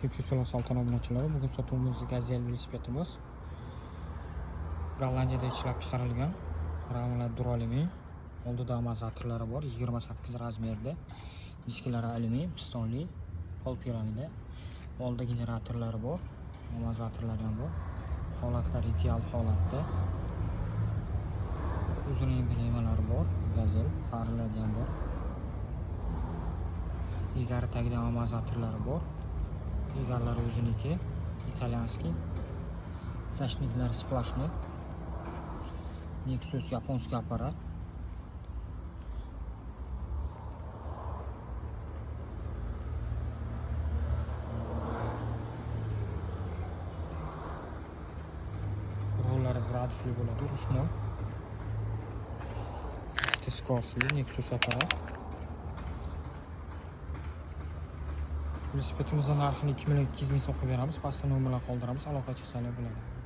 Salton obunachilari, bugun sotuvimizda Gazel velosipedimiz. Gollandiyada ishlab chiqarilgan. Ramalar duralumin, oldida amortizatorlari bor, 28 razmerda. Diskalari alyumin, pistonli, pol piramida. Oldi generatorlari bor, amortizatorlari ham bor. Holatlari ideal holatda. O'zining emblemalari bor, Gazel, faralari ham bor. Egari tagida amortizatorlari bor. Egarlari o'ziniki, italyanskiy. Защитниклari сплошной. Nexus японский аппарат. Rollari gradusli bo'ladi, ручной. Ikkita skorosli Nexus apparat. Velosipedimizning narxini 2 200 000 so'm qilib beramiz. Pastda nomerlar qoldiramiz, aloqa chiqsanglar bo'ladi.